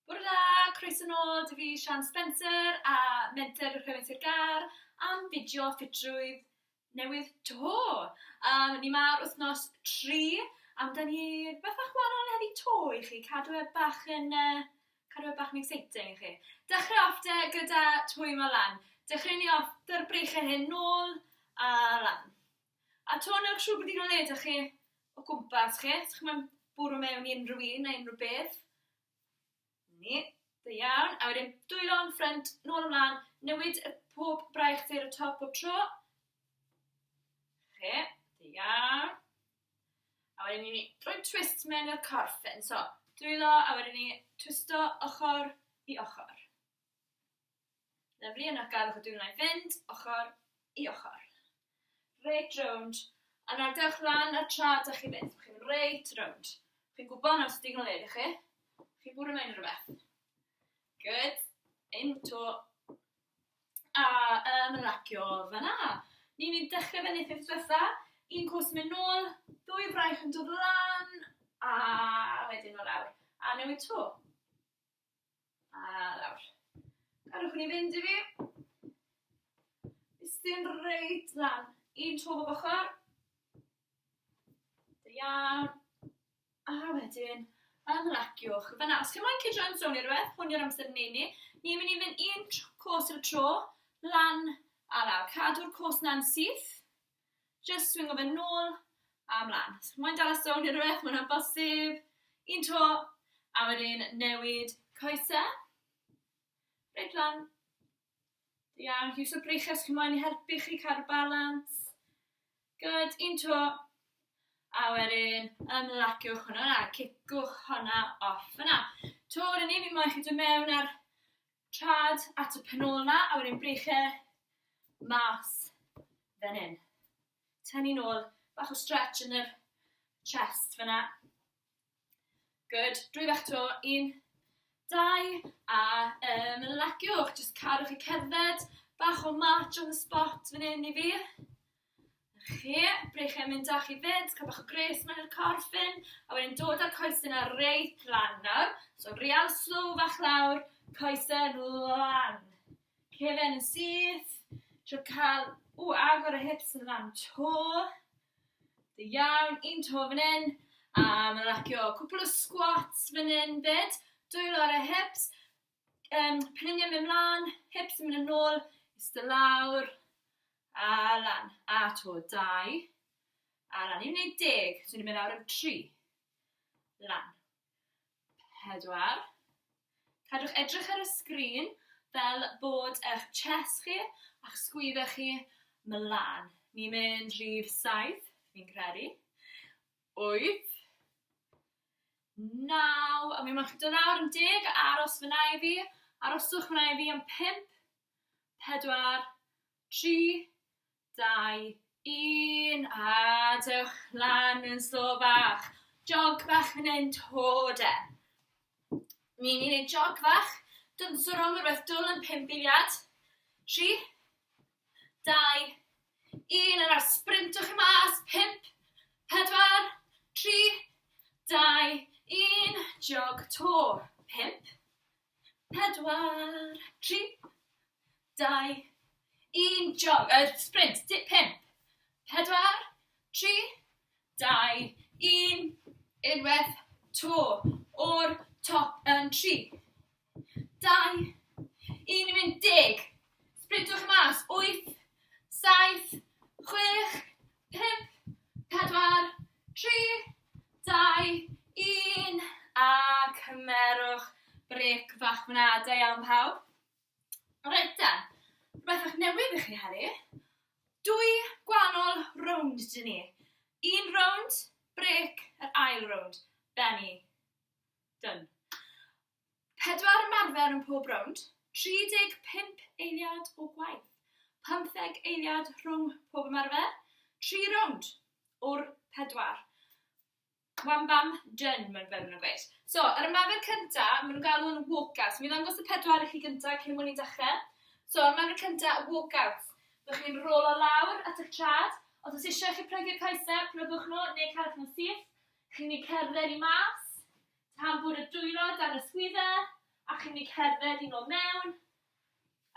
Bore da, croeso nôl, dw fi Sian Spencer a Menter Rhywun Sir Gâr am fideo ffitrwydd newydd 'to. Um, ni 'ma ar wythnos 3, amdani rhywbeth bach wahanol heddi 'to i chi, cadw e bach yn, uh, cadw e bach yn exciting i chi. Dechrau off te gyda twymo lan. Dechrau ni off dy'r breichiau hyn nôl a lan. A 'to newch siŵr bod digon o le 'da chi o gwmpas chi, so chi'm yn bwrw mewn i unrhyw un neu unrhyw beth. Ni, da iawn. A wedyn dwylo yn ffrynt, nôl ymlaen, newid y pob braich tua'r y top bob tro. Chi, da iawn. A wedyn ni rhoi twist mewn i'r corff hyn. So, dwylo a wedyn ni twisto ochr i ochr. Lyfli, yna gadwch y dwylo i fynd, ochr i ochr. Reit rownd. A nawr dewch lan ar tra dych chi fynd. Chi'n mynd reit rownd. Chi'n gwybod nawr sydd digon o le ydych chi. Chi'n bwrw mewn i rhywbeth. Good. Un, to. A ymlacio fyna. Ni'n mynd dechrau fel wnaethon ni diwetha. Un cwrs yn mynd nôl, ddwy fraich yn dod lan, a wedyn o lawr. A newid to. A lawr. Gadwch ni fynd i fi. Estyn reit lan. Un tro bob ochr. Da iawn. A wedyn, ymlaciwch. Fyna, os chi'n moyn cydro yn sôn i rhywbeth, hwn yw'r amser i wneud ni. Ni'n mynd i fynd un cos ar y tro, lan a lawr. Cadw'r cos na'n syth. Just swingo fe nôl a mlaen. Os chi'n moyn dal y stone neu rhywbeth, mae hwnna'n bosib. Un tro, a wedyn newid coesau. Reit lan. Iawn, iwso breichiau os chi'n moyn i helpu chi cadw balans. Good, un tro. A wedyn ymlaciwch hwnna na, cicwch hwnna off fyna. To wedyn ni, fi moyn chi dod mewn ar Trad at y pen ôl 'na a wedyn breichie mas fan hyn. Tynnu nôl, bach o stretch yn yr chest fyna. Good, dwy fach to, un, dau, a ymlaciwch. Just cadwch chi cerdded, bach o march on the spot fan hyn i fi. Chi, breichiau'n mynd â chi 'fyd, cael bach o gres mewn i'r corff hyn, a wedyn dod â'r coesau yna reit lan nawr. So real slow fach lawr, coesau lan. Cefen yn syth, trio cael, ww, agor y hips yn lan to. Da iawn, un to fan hyn, a mae'n lacio cwpl o squats fan hyn fyd. Dwylo ar y hips, um, peniniau mynd mlaen, hips yn mynd yn ôl, iste lawr, A lan. A to. Dau. A lan. Ni'n gwneud deg. So ni'n mynd lawr am tri. Lan. Pedwar. Cadwch edrych ar y sgrin fel bod eich chest chi a'ch sgwyddau chi mlaen. Ni'n mynd rhif saith, fi'n credu. Wyth. Naw. A mi moyn chi dod lawr am deg a aros fyna i fi. Aroswch fyna i fi am pump, pedwar, 3, 2, 1, a dewch lan yn slo bach. Jog bach fan hyn, to de. Ni'n mynd i wneud jog fach, dawnsio rownd rhywbeth dwl yn 5 eiliad. 3, 2, 1, a nawr sprintwch chi mas. 5, 4, 3, 2, 1, jog to. 5, 4, 3, 2, 1, jog, uh, sprint, 5, 4, 3, 2, 1, unwaith to, o'r top yn 3, 2, 1 i mynd deg, sprintwch mas, 8, 7, 6, 5, 4, 3, 2, 1, a cymerwch brêc fach fyna, da iawn pawb. Reit te, rhywbeth fach newydd i chi heddi. Dwy gwahanol rownd dyn ni. Un rownd, brêc, yr ail rownd, benni. Done. Pedwar ymarfer yn pob rownd, 35 eiliad o gwaith. 15 eiliad rhwng pob ymarfer, tri rownd o'r pedwar. Wham bam, done, mae'n fel maen nhw'n gweud. So, yr ymarfer cynta, maen nhw'n galw yn walkout. Mi ddangos y pedwar i chi gynta cyn bod ni'n dechrau. So, ymarfer cynta, walkout. Byddwch chi'n rolo lawr at eich trad. Os oes eisiau chi plygu'r coesau, plygwch nhw neu cadwch nhw'n syth. Chi'n mynd i cerdded i mas, tan bod y dwylo dan y sgwyddau, A chi'n mynd i cerdded i nôl mewn,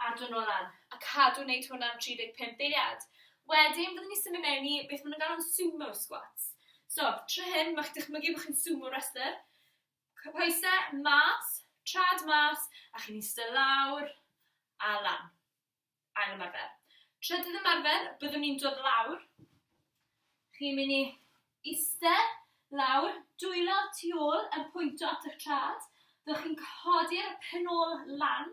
a dod nôl lan. A cadw wneud hwnna am 35 eiliad. Wedyn, byddwn ni'n symud mewn i beth maen nhw'n galw'n sumo squats. So, tro hyn, mae chi'n dychmygu bod chi'n sumo wrestler. Coesau mas, trad mas, a chi'n eistedd lawr a lan. Ail ymarfer. Trydydd ymarfer, byddwn ni'n dod lawr. Chi'n mynd i eistedd lawr, dwylo tu ôl yn pwynto at eich trad. Byddwch chi'n codi'r pen ôl lan,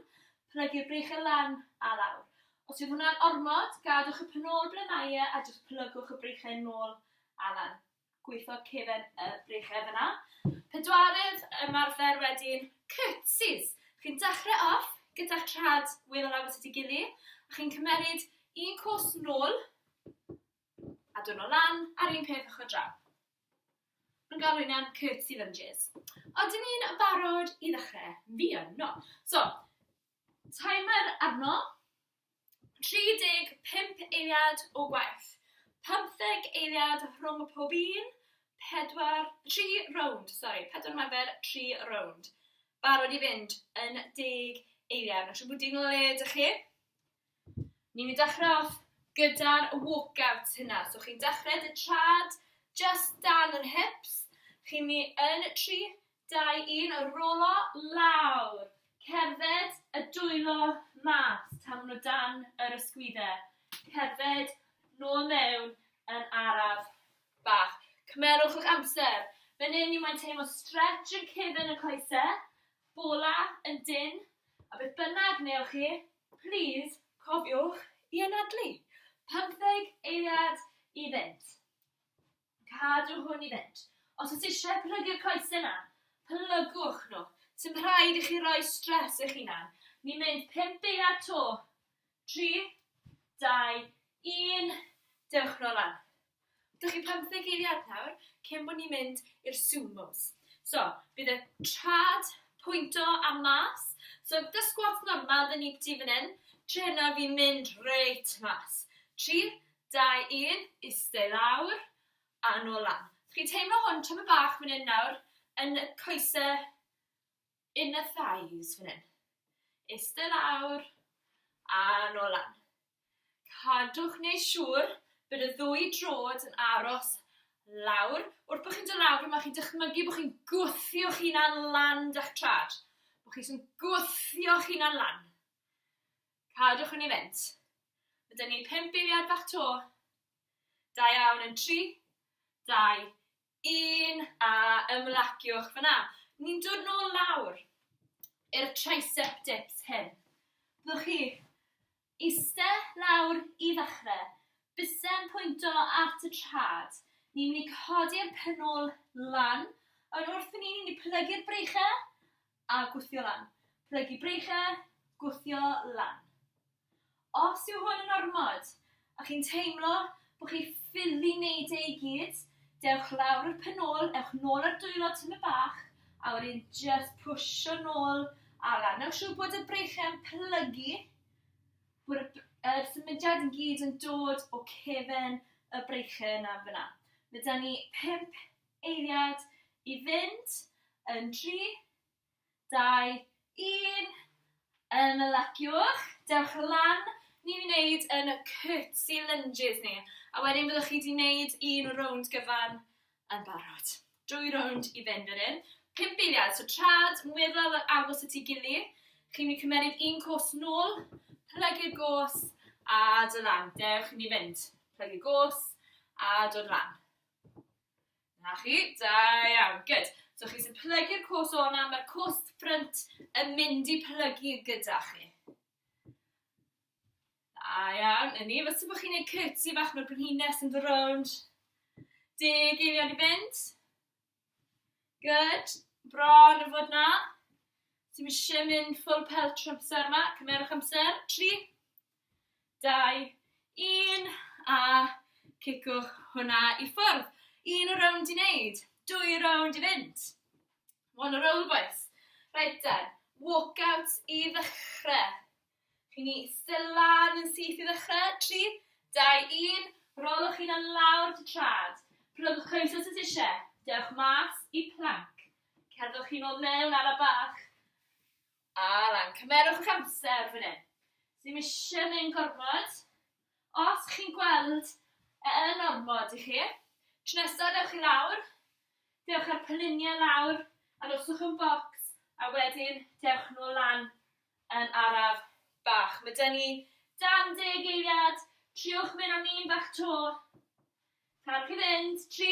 plygu'r breichiau lan a lawr. Os yw hwnna'n ormod, gadwch y pen ôl ble mae e a jyst plygwch y breichiau nôl a lan. Gweithio cefen y breichiau fyna. Pedwaredd ymarfer wedyn, curtsies. Chi'n dechrau off gyda'ch trad weddol agos at ei gilydd, a chi'n cymeryd un cwrs nôl a dod nôl lan, a'r un peth ochr draw. Mae'n galw hynna'n curtsy lunges. Odyn ni'n barod i ddechrau? Fi yno. So, timer arno. 35 eiliad o gwaith. 15 eiliad rhwng pob un, pedwar, tri rownd, sori, pedwar ymarfer, tri rownd. Barod i fynd yn 10 eiliad. Mae'n siŵr bod digon o le 'da chi. Ni'n mynd i dechrau off gyda'r walkout hynna. So chi'n dechrau dy trad just dan yr hips. Chi'n mynd yn 3, 2, 1, rolo lawr. Cerdded y dwylo mas tan maen nhw dan yr ysgwyddau. Cerdded nôl mewn yn araf bach. Cymerwch eich amser. Fan hyn ni moyn teimlo stretch yn cefn y coesau, bola yn dynn, a beth bynnag wnewch chi, plîs cofiwch i anadlu. 15 eiliad i fynd. Cadw hwn i fynd. Os oes eisiau plygu'r coesau 'na, plygwch nhw. Sdim rhaid i chi roi stress i'ch hunan. Ni'n mynd 5 eiliad 'to. 3, 2, 1, dewch nôl lan. Dych chi 15 eiliad nawr cyn bod ni'n mynd i'r sumos. So, bydd y trad pwynto a mas. So, gyda squat normal, dyn ni ti fan hyn. Tro hynna fi'n mynd reit mas. 3, 2, 1, iste lawr, a nôl lan. Chi'n teimlo hwn tymed bach fan hyn nawr, yn y coesau, inner thighs fan hyn. Iste lawr, a nôl lan. Cadwch wneud siŵr bod y ddwy droed yn aros lawr. Wrth bod chi'n dod lawr yma, chi'n dychmygu bod chi'n gwthio'ch hunan lan da'ch trad. Bod chi'n gwthio'ch hunan lan. Cadwch yn ei fynd. Mae 'da ni 5 eiliad bach 'to. Da iawn yn 3, 2, 1 a ymlaciwch fyna. Ni'n dod nôl lawr i'r tricep dips hyn. Byddwch chi iste lawr i ddechrau, bysedd yn pwynto at y trad. Ni'n mynd i codi'r pen ôl lan, ond wrth i ni, ni'n mynd i plygu'r breichau a gwthio lan. Plygu breichau, gwthio lan. Os yw hwn yn ormod, a chi'n teimlo bod chi ffili wneud e i gyd, dewch lawr i'r pen ôl, ewch nôl ar dwylo tymed bach, a wedyn just pwsio nôl a lan. Newch siŵr bod y breichiau'n plygu, bod y, y symudiad yn gyd yn dod o cefen y breichiau yna fyna. Mae da ni 5 eiliad i fynd yn 3, 2, 1. Ymlaciwch, dewch lan, ni'n mynd i wneud yn curtsy lunges ni. A wedyn byddwch chi wedi wneud un rownd gyfan yn barod. Dwy rownd i fynd wedyn. 5 eiliad, so trad weddol agos at ei gilydd. Chi'n mynd i cymeryd un cos nôl, plygu'r gos a dod lan. Dewch i ni fynd. Plygu'r gos a dod lan. Na chi, da iawn, good. So chi sy'n plygu'r cos o yna, mae'r cos ffrynt yn mynd i plygu gyda chi. Da iawn, na ni, falle bod chi'n gwneud curtsy bach, mae'r brenhines yn dod rownd. Deg eiliad i fynd. Good, bron yn fod na. Ti'n eisiau mynd full pelt trwy amser yma, cymerwch amser. 3, 2, 1, a cicwch hwnna i ffwrdd. Un rownd i wneud, dwy rownd i fynd. One a roll, boys. Reit then, walkout i ddechrau. Chi'n ni still lan yn syth i ddechrau. 3, 2, 1, rolwch chi'n lawr dy trad. Plygwch coesau os oes eisiau. Dewch mas i plank. Cerddwch chi'n ôl mewn ara bach. A lan. Cymerwch eich amser fan hyn. Ddim eisiau mynd gormod. Os chi'n gweld e yn ormod i chi, tro nesaf dewch chi lawr, dewch â'r penliniau lawr, arhoswch yn bocs, a wedyn dewch nôl lan yn araf bach. Mae 'da ni dan deg eiliad, triwch mynd am un bach 'to. Cadwch i fynd, 3,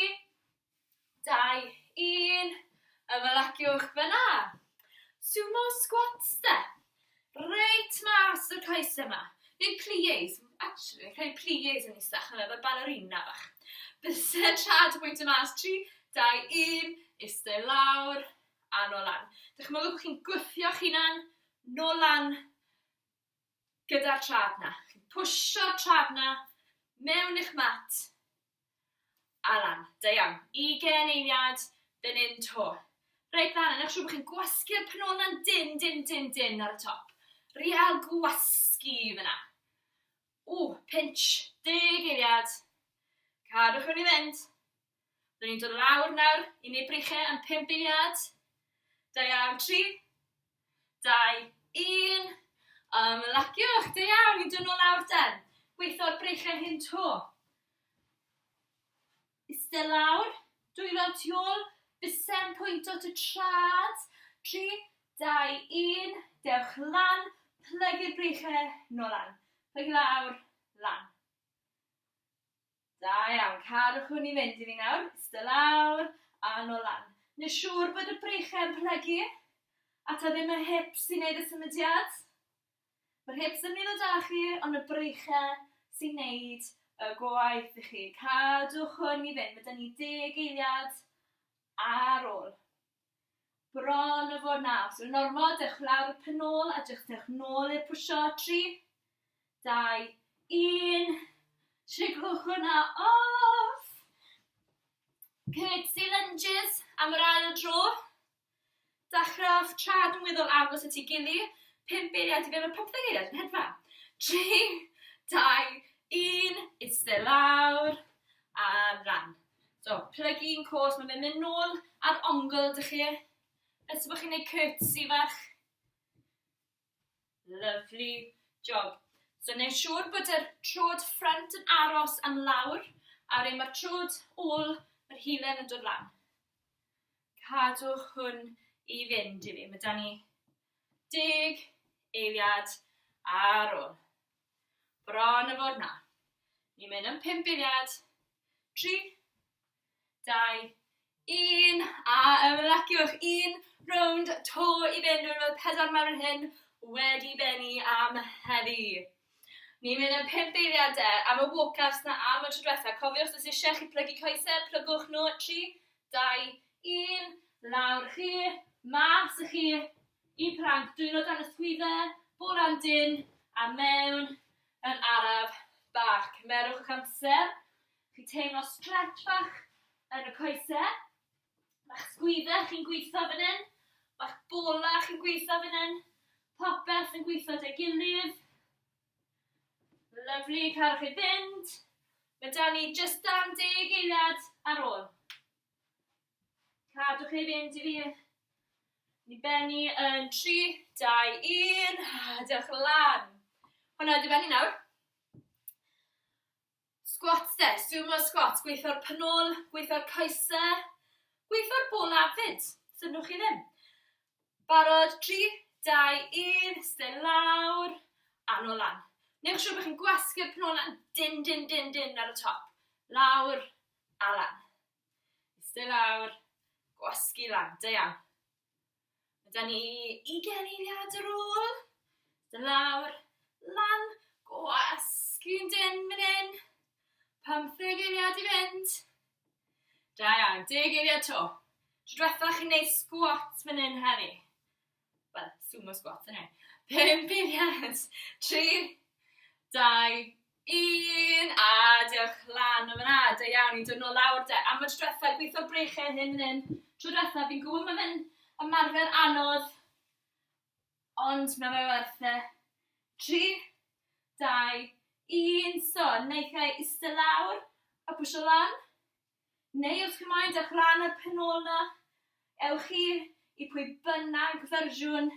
2, 1, ymlaciwch fyna. Sumo squats de. Reit mas o'r coesau yma. Neu pliés, actually, rhai pliés yn isach yna, fel ballerina bach. Bysedd traed pwyntio mas, 3, 2, 1, eistedd lawr, a nôl lan. Dychmygwch bod chi'n gwthio'ch hunan nôl lan gyda'r traed 'na. Chi'n pwsio'r traed 'na mewn i'ch mat a lan. Da iawn. Ugain eiliad fan hyn 'to. Reit lan, newch siŵr bod chi'n gwasgu'r pen-ôl 'na'n dynn, dynn, dynn, dynn ar y top. Real gwasgu fyna. Ww, pinch, 10 eiliad. Cadwch hwn i fynd. Rydyn ni'n dod lawr nawr i wneud breichiau am 5 eiliad. Da iawn, 3, 2, 1. Ymlaciwch, da iawn, ni'n dod nôl lawr den. Gweithio'r breichiau hyn 'to. Iste lawr, dwylo tu ôl, bysedd pwynt at y trad. 3, 2, 1, dewch lan, plygu'r breichiau nôl lan. Plygu lawr, lan. Da iawn, cadwch hwn i fynd i fi nawr. Iste lawr a nôl lan. Neu siŵr bod y breichiau yn plygu a ta ddim y hips sy'n neud y symudiad. Mae'r hips yn mynd i ddod â chi, ond y breichiau sy'n neud y gwaith i chi. Cadwch hwn i fynd. Mae 'da ni 10 eiliad ar ôl. Bron o fod 'na. Os yw'n ormod, dewch lawr y pen ôl a dewch dewch nôl i'r pwsio. 3, 2, 1. Siglwch hwnna off. Curtsy lunges am yr ail dro. Dechrau off trad yn weddol agos at ei gilydd. 5 eiliad i fewn, mae 15 eiliad yn hedfan. 3, 2, 1, eistedd lawr a lan. So, plygu un cos, mae fe'n mynd nôl ar ongl dych chi. Ers bod chi'n gwneud curtsy fach. Lovely job. So, gwneud siŵr bod yr trod front yn aros am lawr, a wedyn mae'r trod ôl, mae'r hufen yn dod lan. Cadwch hwn i fynd i fi. Mae da ni 10 eiliad ar ôl. Bron a fod 'na. Ni'n mynd am 5 eiliad. 3, 2, 1, a ymlaciwch. Un rownd 'to i fynd. Rwy'n meddwl pedwar mawr yn hyn wedi bennu am heddi. Ni'n mynd am 5 eiliad de, am y walkouts 'na am y tro diwetha. Cofiwch, os oes eisiau chi plygu coesau, plygwch nhw. 3, 2, 1, lawr chi, mas â chi, i plank, dwylo dan y sgwyddau, bola'n dynn a mewn yn araf bach. Cymerwch eich amser, chi'n teimlo stretch bach yn y coesau, mae'ch sgwyddau chi'n gweithio fan hyn, mae'ch bola chi'n gweithio fan hyn, popeth yn gweithio 'da'i gilydd. Lyfli, cadwch chi fynd. Mae 'da ni jyst dan deg eiliad ar ôl. Cadwch chi fynd i fi. Ni bennu yn 3, 2, 1. Diolch lan. Hwna di bennu nawr. Squats de, sumo squats, gweithio'r penôl, gweithio'r coesau, gweithio'r bola fyd, synnwch chi ddim. Barod, 3, 2, 1, stay lawr, a nôl lan. Newch siŵr bod chi'n gwasgu'r penôl lan, dyn, dyn, dyn, dyn ar y top. Lawr, a lan. Stay lawr, gwasgu lan, da iawn. Mae 'da ni ugain eiliad ar ôl. Dy lawr, lan, gwasgu'n dynn fan hyn. 15 eiliad i fynd. Da iawn, 10 eiliad 'to. Tro diwetha chi'n neud squat fan hyn heddi. Wel, sumo squat anyway. 5 eiliad, 3, 2, 1, a diolch lan o fan'na, da iawn, ni'n dod nôl lawr de. Am y tro diwetha, gweithio'r breichiau hyn fan hyn. Tro diwetha, fi'n gwybod mae fe'n ymarfer anodd, ond mae fe werth e. 3, 2, 1, so, naill ai iste lawr a pwysio lan, neu os chi moyn, dewch lan ar pen ôl 'na, ewch chi i pwy bynnag fersiwn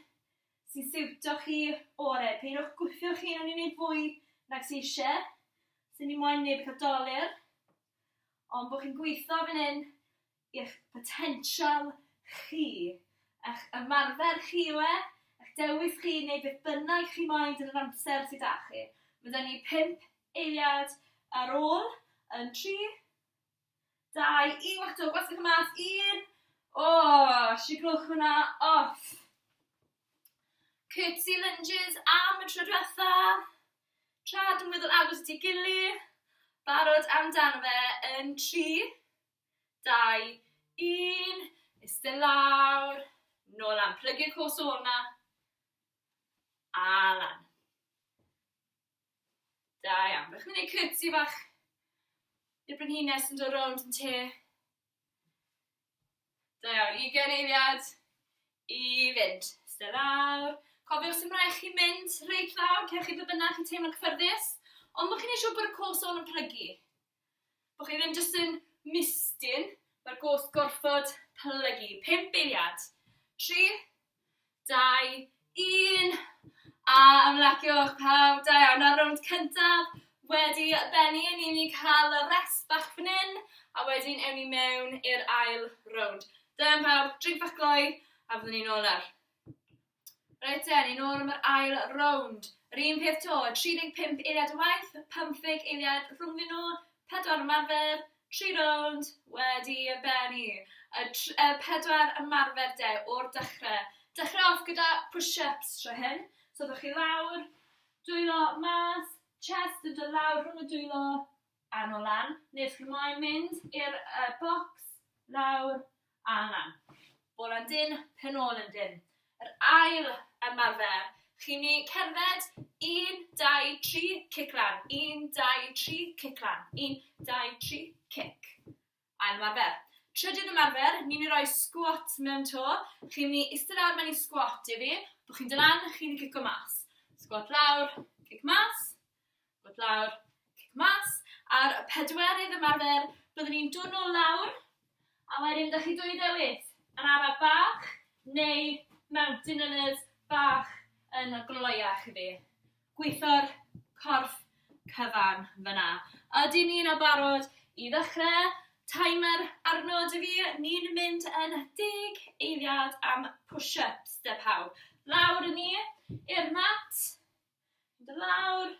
sy'n siwto chi ore. Peidiwch gwthio chi yn i wneud fwy nag sy'n eisiau. Sy'n ni moyn neb cael dolur. Ond bod chi'n gweithio fan hyn i'ch potensial chi. Eich ymarfer chi yw e, eich dewis chi neu beth bynnag chi moyn yn yr amser sydd 'da chi. Mae 'da ni 5 eiliad ar ôl yn 3, 2, 1, wach 'to, gwasgwch y mas, 1, o, siglwch hwnna off. Curtsy lunges am y tro diwetha. Traed yn weddol agos at ei gilydd. Barod amdano fe yn 3, 2, 1. Iste lawr. Nôl lan. Plygu'r cos ôl na. A lan. Da iawn. Bych chi'n gwneud curtsy bach i'r brenhines yn dod rownd yn te. Da iawn, 20 eiliad i fynd. Iste lawr. Cofiwch sy'n rhaid chi mynd reit lawr, cewch chi be bynnag chi'n teimlo'n cyffyrddus. Ond bod chi'n neud siŵr bod y cos ôl yn plygu. Bod chi ddim jyst yn mistyn, mae'r gos gorfod plygu. 5 eiliad. 3, 2, 1. A ymlaciwch pawb, da iawn. A'r rownd cyntaf wedi bennu, ni'n mynd i cael y rest bach fan hyn, a wedyn ewn ni mewn i'r ail rownd. Da iawn pawb, drink bach gloi, a fyddwn ni'n ôl nawr. Reit te, ni'n ôl am yr ail rownd. Yr un peth 'to, 35 eiliad o waith, 15 eiliad rhwngddyn nhw, pedwar ymarfer, tri rownd, wedi bennu. Y, tr y pedwar ymarfer de o'r dechrau. Dechrau off gyda push-ups tro hyn. So ddewch chi lawr, dwylo mas, chest yn dod lawr rhwng y dwylo a nôl lan. Neu os chi moyn mynd i'r box, lawr a lan. Bola'n dynn, pen ôl yn dynn. Yr ail ymarfer, chi'n mynd i cerdded 1, 2, 3, cic lan. 1, 2, 3, cic lan. 1, 2, 3, cic. Ail ymarfer. Trydydd ymarfer, ni'n mynd i roi squat mewn to. Chi'n mynd i eistedd lawr mewn i squat i fi. Bod chi'n dod lan, chi'n mynd i cico mas. Squat lawr, cic mas. Squat lawr, cic mas. A'r pedwerydd ymarfer, byddwn ni'n dod nôl lawr, a wedyn dach chi dwy ddewis, yn araf bach neu mountain runners bach yn gloiach i fi. Gweithio'r corff cyfan fyna. Ydyn ni'n barod i ddechrau? Timer arno 'da fi. Ni'n mynd yn 10 eiliad am push-ups 'da pawb. Lawr â ni i'r mat. Mynd lawr.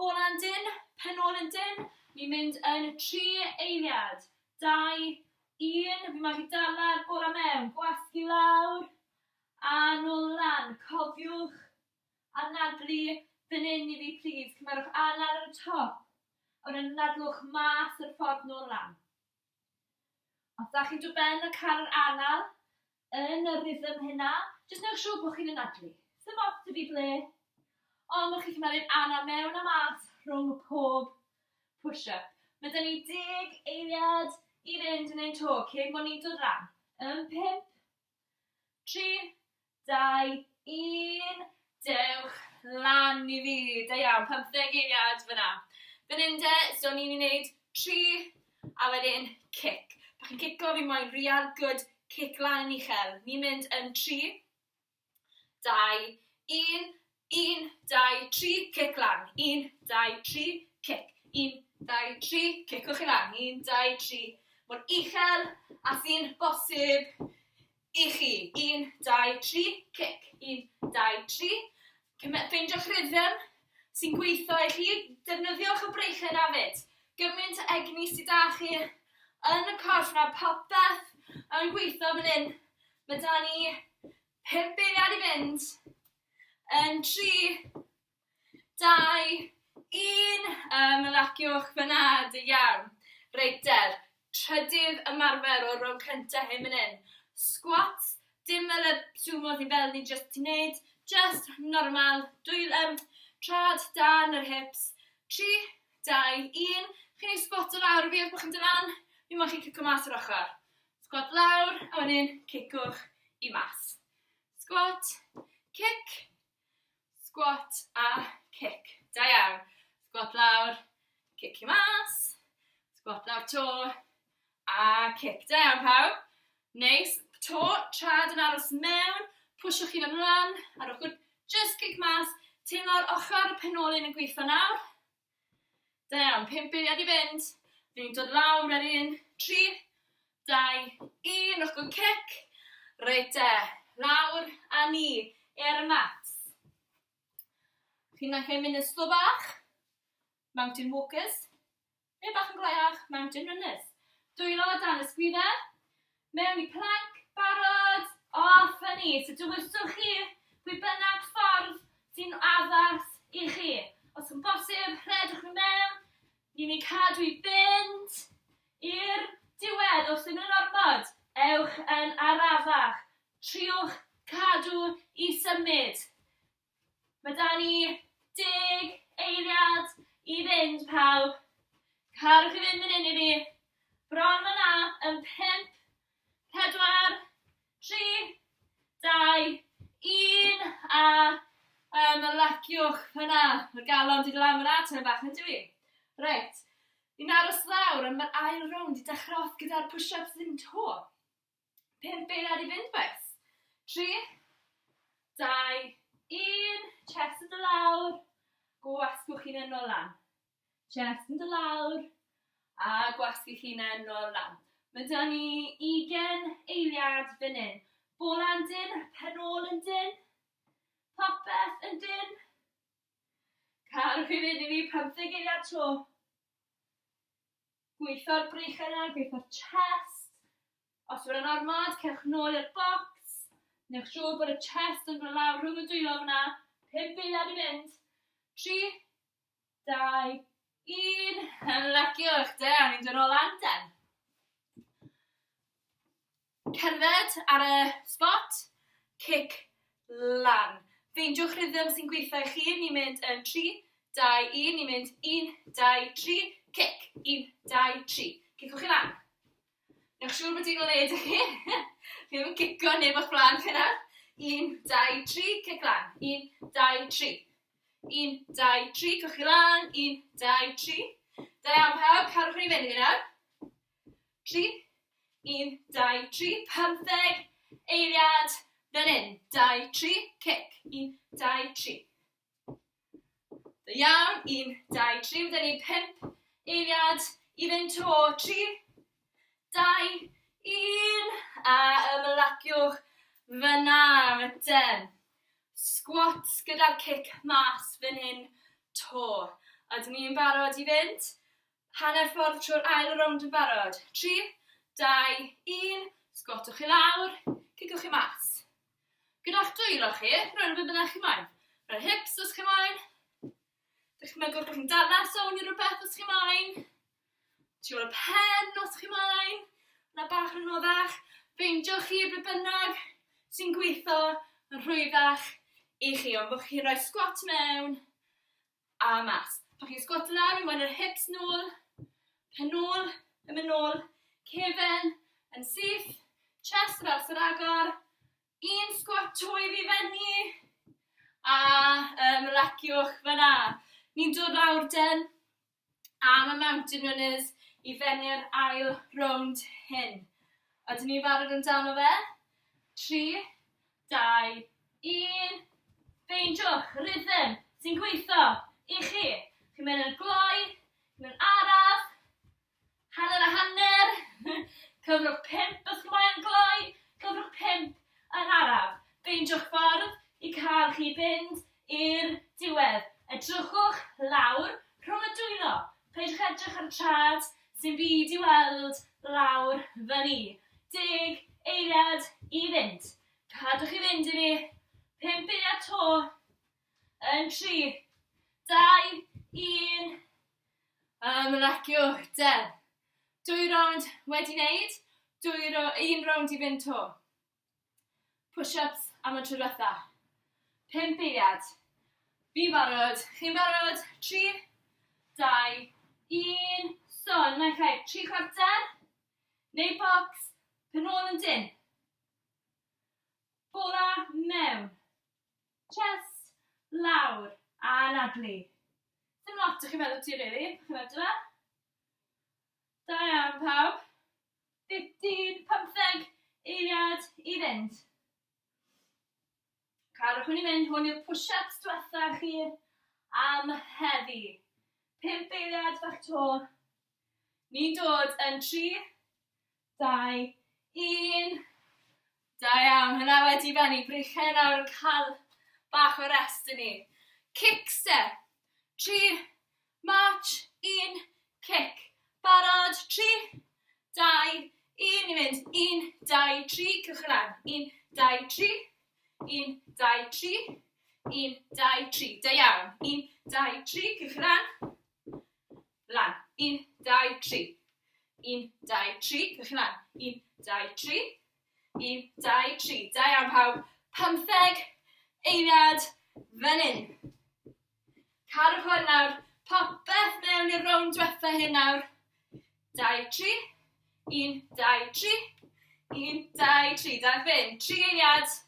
Bola'n dynn, pen ôl yn dynn. Ni'n mynd yn 3 eiliad. 2, 1. Fi moyn chi dala'r bola mewn. Gwasgu lawr. A nôl lan. Cofiwch anadlu fan hyn i fi, plîs. Cymerwch anadl ar y top. A wedyn anadlwch mas yr ffordd nôl lan. Os da chi'n dod ben a cael yr anal yn y rhythm hynna, jyst newch siŵr bod chi'n anadlu. Sim ots 'da fi ble, ond bod chi'n cymeryd anal mewn a mas rhwng pob push-up. Mae 'da ni 10 eiliad i fynd yn ein to cyn bod ni'n dod lan. Yn 5, 3, 2, 1, dewch lan i fi. Da iawn, 15 eiliad fyna. Fan hyn de, so ni'n ei wneud 3 a wedyn cic. Pan chi'n cico, fi moyn real good cic lan yn uchel. Ni'n mynd yn 3, 2, 1, 1, 2, 3, cic lan. 1, 2, 3, cic. 1, 2, 3, cicwch chi lan. 1, 2, 3. Mor uchel a sy'n bosib i chi. 1, 2, 3, cic. 1, 2, 3. Ffeindiwch rhythm sy'n gweithio i chi. Defnyddiwch y breichiau 'na 'fyd. Gymaint o egni sydd 'da chi yn y corff 'na, popeth yn gweithio fan hyn. Mae 'da ni 5 eiliad i fynd. Yn 3, 2, 1. Ymlaciwch fyna, da iawn. Reit der, trydydd ymarfer o'r rownd cyntaf hyn fan hyn. Squats, dim fel y sumo ni fel ni jyst 'di wneud, just normal, dwy, trad dan yr hips. 3, 2, 1. Chi'n ei squato lawr i fi os bod chi'n dod lan. Fi moyn chi cico mas o'r ochr. Squat lawr, a wedyn cicwch i mas. Squat, cic, squat a cic. Da iawn. Squat lawr, cic i mas. Squat lawr to, a cic. Da iawn pawb. Neis. To, trad yn aros mewn. Pwsiwch chi'n ymlaen, a rhowch good just kick mas. Teimlo'r ochr y penolyn yn gweithio nawr. Da iawn, 5 eiliad i fynd. Ni'n dod lawr ar un, 3, 2, 1, rhowch good kick. Reit te, lawr a ni i'r mats. Chi'n gallu mynd yn slo bach, mountain walkers, neu bach yn gloiach, mountain runners. Dwylo dan y sgwydde, mewn i plank, barod, off a ni. So dywyswch chi pwy bynnag ffordd sy'n addas i chi. Os yn bosib, rhedwch nhw mewn, ni'n mynd cadw i fynd i'r diwedd. Os ddim yn ormod, ewch yn arafach. Triwch cadw i symud. Mae da ni 10 eiliad i fynd, pawb. Carwch i fynd yn hyn i fi. Bron fyna yn 5, 4, 3, 2, 1 a ymlaciwch fyna. Mae'r galon di dod lan fyna, tymed bach yn dwi. Reit, ni'n aros lawr ond mae'r ail rownd i dechrau off gyda'r push-ups ddim to. 5 eiliad i fynd, bois. 3, 2, 1. Chest yn dod lawr. Gwasgwch chi'n yn ôl lan. Chest yn dod lawr. A gwasgu chi'n yn ôl lan. Mae da ni 20 eiliad fan hyn. Bola yn dyn, pen ôl yn dyn, popeth yn dyn. Carwch i fynd i fi 15 eiliad to. Gweithio'r breichiau yna, gweithio'r chest. Os yw'n ormod, cewch nôl i'r box. Newch siŵr bod y chest yn dod lawr rhwng y dwylo fyna. 5 eiliad i fynd. 3, 2, 1. Ymlaciwch, da, ni'n dod nôl lan den. Cerdded ar y spot, cic lan. Ffeindiwch rhythm sy'n gweithio i chi. Ni'n mynd yn 3, 2, 1. Ni'n mynd 1, 2, 3, cic. 1, 2, 3. Cicwch chi lan. Newch siŵr bod digon o le 'da chi. Chi ddim yn cico neb o'ch blaen chi nawr. 1, 2, 3, cic lan. 1, 2, 3. 1, 2, 3, cwch chi lan. 1, 2, 3. Da iawn pawb, carwch ni fynd i fi nawr. 3, 1, 2, 3, 15 eiliad fan hyn. 2, 3, cic. 1, 2, 3. Da iawn, 1, 2, 3, mae ni 5 eiliad i fynd to. 3, 2, 1, a ymlaciwch fyna, wedyn. Squats gyda'r cic mas fan hyn to. Ydyn ni'n barod i fynd? Hanner ffordd trwy'r ail rownd yn barod. 3, 2, 1, sgwatwch chi lawr, cicwch chi mas. Gyda'ch dwylo chi, rhoi rhywbeth bynnag chi moyn. Rhoi hips os chi moyn. Dychmygwch bod chi'n dala sôn i rhywbeth os chi moyn. Tu ôl y pen os chi moyn. Yna bach yn anoddach. Ffeindiwch chi ble bynnag sy'n gweithio yn rhwyddach i chi. Ond bod chi'n rhoi sgwat mewn a mas. Pan chi'n sgwatio lawr, mi moyn yr hips nôl, pen nôl, yn mynd nôl, cefen yn syth, chest yr ers yr agor, un sgwat to i fi fyny, a ymlaciwch fyna. Ni'n dod lawr den am y mountain runners i fennu'r ail rownd hyn. Ydyn ni'n barod amdano fe? 3, 2, 1. Ffeindiwch rhythm sy'n gweithio i chi. Chi'n mynd yn gloi, chi'n mynd yn araf, hanner a hanner. Cyfrwch 5 os chi'n moyn gloi, cyfrwch 5 yn araf. Ffeindiwch ffordd i cael chi fynd i'r diwedd. Edrychwch lawr rhwng y dwylo. Peidiwch edrych ar y trad sy'n byd i weld lawr fyny. 10 eiliad i fynd. Cadwch i fynd i fi. 5 eiliad to. Yn 3, 2, 1. Ymlaciwch, de. Dwy rownd wedi wneud, dwy ro un rownd i fynd to. Push-ups am y tro diwetha. 5 eiliad. Fi'n barod. Chi'n barod? 3, 2, 1. So, naill ai 3 chwarter, neu box, pen ôl yn dyn. Bola mewn. Chest, lawr, a anadlu. Dim lot o'ch chi'n meddwl ti, really. Chi'n meddwl fe? Da iawn, pawb. 15, 15 eiliad i fynd. Cadwch hwn i fynd, hwn yw'r push-ups diwetha chi am heddi. 5 eiliad fach to. Ni'n dod yn 3, 2, 1. Da iawn, hwnna wedi bennu. Breichiau nawr yn cael bach o rest i ni. Kicks te. 3, march, 1, kick. Barod, 3, 2, 1, i fynd. 1, 2, 3, cywch lan. 1, 2, 3, 1, 2, 3, 1, 2, 3. Da iawn. 1, 2, 3, cywch lan. Lan. 1, 2, 3. 1, 2, 3. Cywch lan. 1, 2, 3. 1, 2, 3. Da iawn pawb. 15 eiliad fan hyn. Cadwch hwn nawr. Popeth mewn i'r rownd diwetha hyn nawr. 2, 3. 1, 2, 3. 1, 2, 3. Da fynd. 3 eiliad.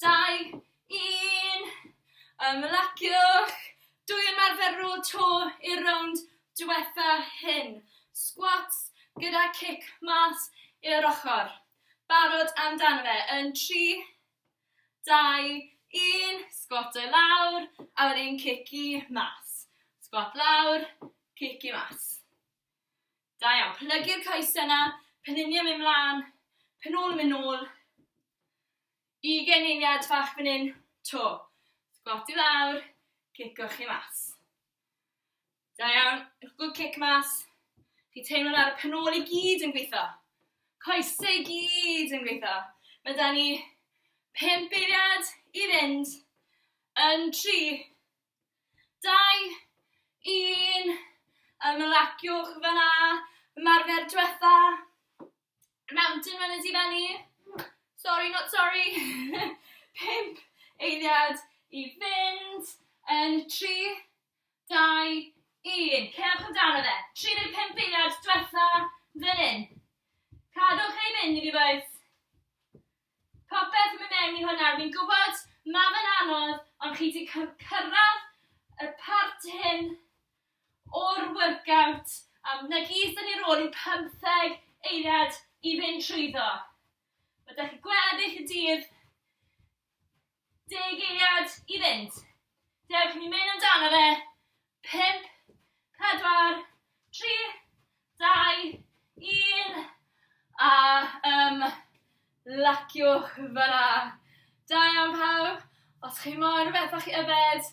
2, 1. Ymlaciwch. Dwy ymarfer rôl to i'r rownd diwetha hyn. Squats gyda cic mas i'r ochr. Barod amdano fe yn 3, 2, 1. Squat o lawr a wedyn cic i mas. Squat lawr, cic i mas. Da iawn. Plygu'r coesau yna, penuniau mynd mlaen, pen ôl yn mynd nôl. 20 eiliad fach fan hyn, to. Squat i lawr, cicwch chi mas. Da iawn, good kick mas. Chi teimlo nawr y pen ôl i gyd yn gweithio. Coesau i gyd yn gweithio. Mae da ni 5 eiliad i fynd yn 3, 2, 1. Ymlaciwch fyna. Ymarfer diwetha. Mountain runners i fyny. Sorry, not sorry. 5 eiliad i fynd. Yn 3, 2, 1. Cewch amdano fe. 35 eiliad diwetha fan hyn. Cadwch ei fynd i fi boys. Popeth yn mynd mewn i hwnna. Fi'n gwybod mae fe'n anodd, ond chi wedi cyrraedd y part hyn o'r workout. A na gyd sy'n ni rôl i 15 eiliad i fynd trwyddo. Mae da chi gweddill y dydd 10 eiliad i fynd. Dewch i ni mynd amdano fe. 5, 4, 3, 2, 1. A um, laciwch fyna. Da iawn pawb. Os chi moyn rhywbeth bach i yfed,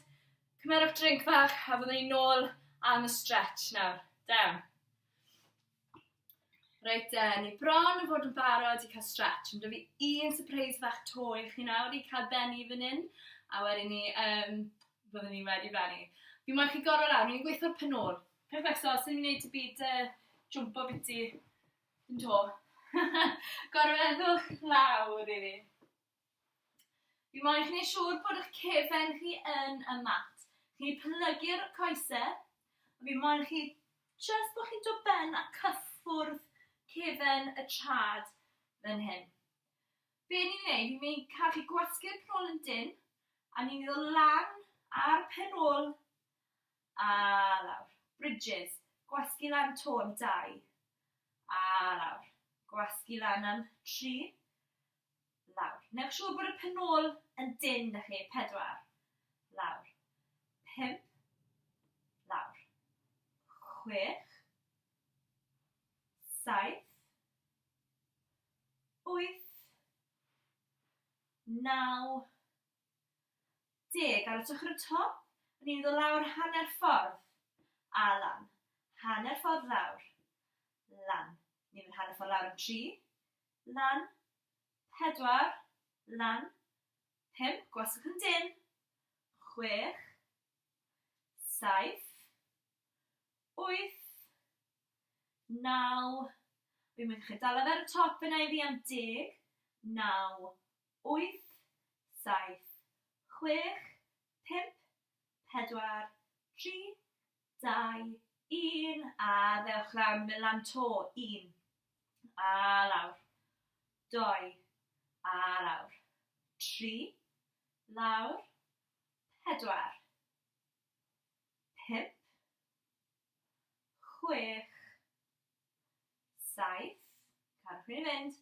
cymerwch drink fach a fyddwn ni nôl am y stretch nawr. Da iawn. Reit de, ni bron yn fod yn barod i cael stretch. Mae 'da fi un surprise fach 'to i chi nawr i cael bennu fan hyn, a wedyn ni, um, byddwn ni'n wedi bennu. Fi moyn chi gorfod lawr, ni'n gweithio'r pen ôl. Peth becso, os ni'n gwneud y byd jwmpo biti, dim to. Gorfeddwch lawr i fi. Fi moyn chi wneud siŵr bod eich cefen chi yn y mat. Chi'n plygu'r coesau, a fi moyn chi jyst bod chi'n dod ben a cyffwrdd cefen y trad fan hyn. Be ni'n wneud, ni'n mynd cael chi gwasgu'r pen ôl yn dyn, a ni'n mynd lan ar pen ôl a lawr. Bridges, gwasgu lan to am 2, a lawr. Gwasgu lan am 3, lawr. Newch siŵr bod y pen ôl yn dynn na chi. 4, lawr. 5, lawr. 6, 7, 8, 9, 10. Ar y ochr y top, ni'n ddod lawr hanner ffordd a lan. Hanner ffordd lawr, lan. Ni'n mynd hanner ffordd lawr yn 3, lan, 4, lan, 5, gwasgwch yn dynn, 6, 7, 8, 9, fi'n mynd chi dal ar y top yna i fi am 10, 9, 8, 7, 6, 5, 4, 3, 2, 1, a ddewch lawr, mynd lan to, 1, a lawr, 2, a lawr, 3, lawr, 4, 5, 6, 7, cadwch chi'n mynd,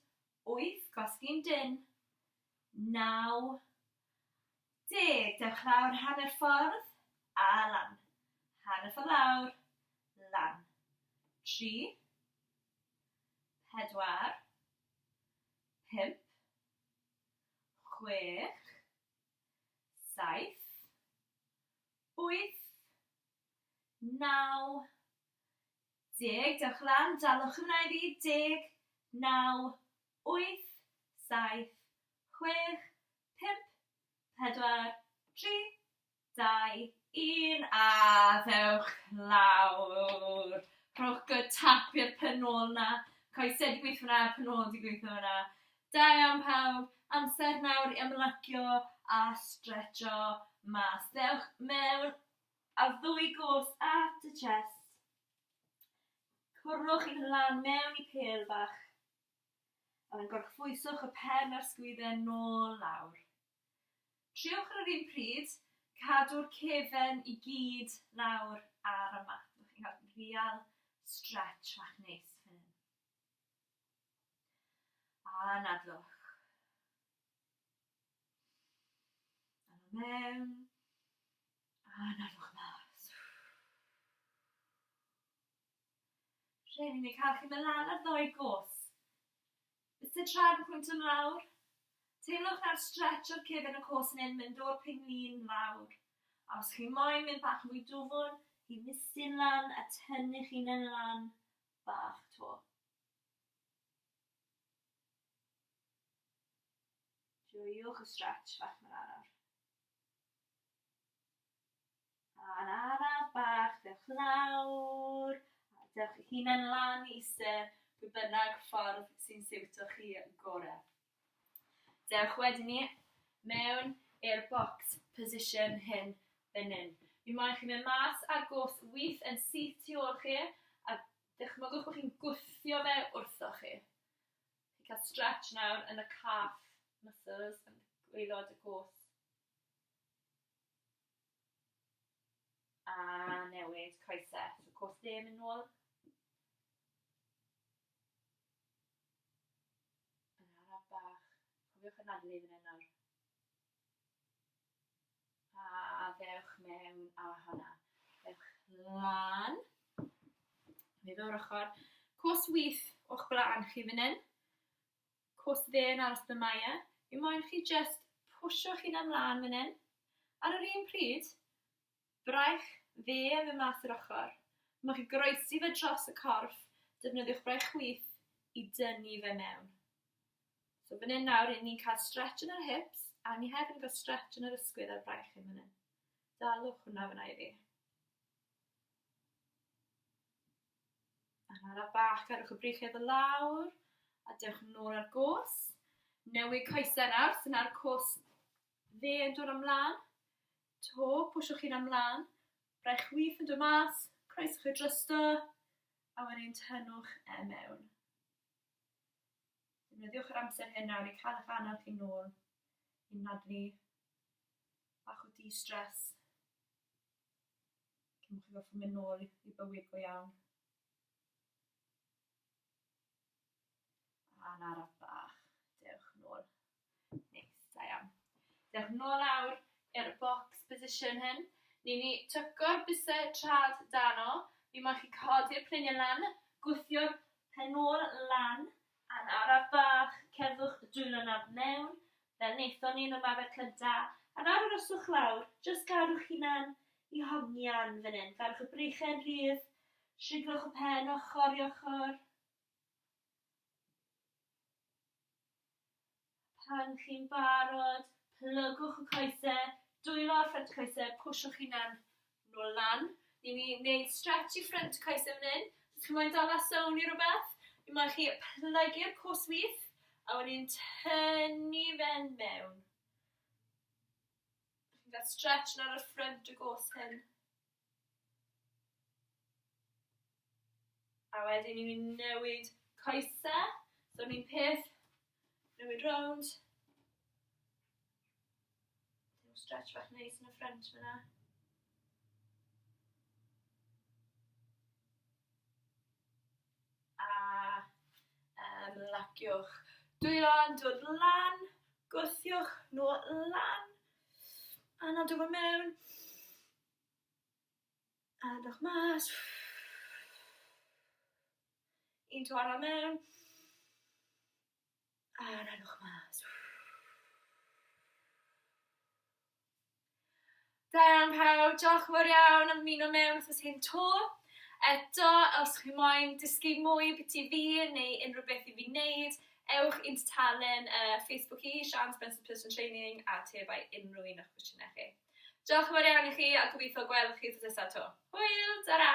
8, gwasgu'n dynn, 9, 10. Dewch lawr hanner ffordd a lan. Hanner ffordd lawr, lan. 3, 4, 5, 6, 7, 8, 9, 10. Dewch lan, dalwch hwnna i fi. 10, 9, 8, 7, 6, 5, 4, 3, 2, 1, a ddewch lawr. Rhowch good tap i'r pen ôl 'na. Coesau 'di gweithio fyna, pen ôl 'di gweithio fyna. Da iawn pawb. Amser nawr i ymlacio a stretcho mas. Dewch mewn ar ddwy goes at y chest. Cwrwch i lan mewn i pêl bach. A wedyn gorffwyswch y pen a'r sgwyddau nôl lawr. Triwch ar yr un pryd cadw'r cefen i gyd lawr ar y mat. Chi'n cael real stretch fach neis fan hyn. A anadlwch. Anadl mewn. A anadlwch mas. Rhaid i ni cael chi mynd lan ar ddoi gos. Bysedd traed yn pwyntio lawr. Teimlwch na'r stretch o'r cefen y cos yn mynd o'r penglin lawr. A os chi moyn mynd bach mwy dwfwn, chi mistyn lan a tynnu'ch hunain lan bach to. Joiwch y stretch fach 'ma nawr. A'n araf bach, dewch lawr, a dewch eich hunain lan i iste, pwy bynnag ffordd sy'n siwto chi gore. Dewch wedyn ni mewn i'r box position hyn fan hyn. Mi moyn chi mynd mas ar go's wyth yn syth tu ôl chi, a dychmygwch bod chi'n gwthio fe wrtho chi. Chi'n cael stretch nawr yn y calf muscles, yn gwaelod y go's. A newid coesau. So cos dde mynd nôl. Yn araf bach. Cofiwch anadlu fan hyn nawr. A ddewch mewn a hwnna. Dewch lan. Nid o'r ochr. Cos wyth o'ch blaen chi fan hyn. Cos dde yn aros ble mae e. Fi moyn chi jyst pwsio chi'n ymlaen fan hyn. Ar yr un pryd, braich dde yn mynd mas i'r ochr. Mae chi groesi fe dros y corff, defnyddiwch braich chwith i dynnu fe mewn. So fan hyn nawr, ni'n cael stretch yn yr hips, a ni hefyd yn cael stretch yn yr ysgwydd a'r braich hyn fan hyn. Dalwch hwnna fyna i fi. A'n araf bach, cadwch y breichiau ddod lawr, a dewch nôl ar gos. Newid coesau nawr, so nawr cos dde yn dod ymlaen. To, pwsiwch chi'n ymlaen. Braich chwith yn dod mas, croeswch chi drosto, a wedyn tynnwch e mewn. Defnyddiwch yr amser hyn nawr i cael eich anaf chi nôl, i nadlu, bach o de-stress. Cyn bod chi gorfod mynd nôl i bywyd go iawn. A'n araf bach, dewch nôl. Neis, da iawn. Dewch nôl lawr i'r box position hyn. Ni'n ni tyco'r bysau trad dano. Mi moyn chi codi'r pliniau lan, gwthio'r pen ôl lan, a'n araf bach, cerddwch dwylo nawr mewn, fel wnaethon ni yn ymarfer cynta. A nawr aroswch lawr, jyst gadw'ch hunan i hongian fan hyn. Gadwch y breichau'n rhydd, siglwch y pen ochr i ochr. Pan chi'n barod, plygwch y coesau, dwylo ar ffrynt coesau, pwsiwch hunan nôl lan. Ni'n mynd i wneud stretch i ffrynt coesau fan hyn. Os chi'n moyn dala sôn i rhywbeth, mi moyn chi plygu'r cos wyth a wedyn tynnu fe'n mewn. Chi'n cael stretch nawr ar ffrynt y gos hyn. A wedyn ni'n mynd i newid coesau. So ni'n peth, newid rownd. Stretch bach neis yn y ffrant fyna. A ymlaciwch. Dwylo'n dod lan, gwthiwch nhw lan. Anadlwch fe mewn. Anadlwch mas. Un tro arall mewn. Anadlwch mas. Da iawn pawb, diolch yn fawr iawn am ymuno mewn wythnos hyn 'to. Eto, os chi moyn dysgu mwy ambiti fi neu unrhyw beth i fi wneud, ewch i'n tudalen Facebook i, Sian Spencer Personal Training, a atebau unrhyw un o'ch cwestiynau chi. Diolch yn fawr iawn i chi a gobeithio gweld chi wythnos nesaf 'to. Hwyl, tara!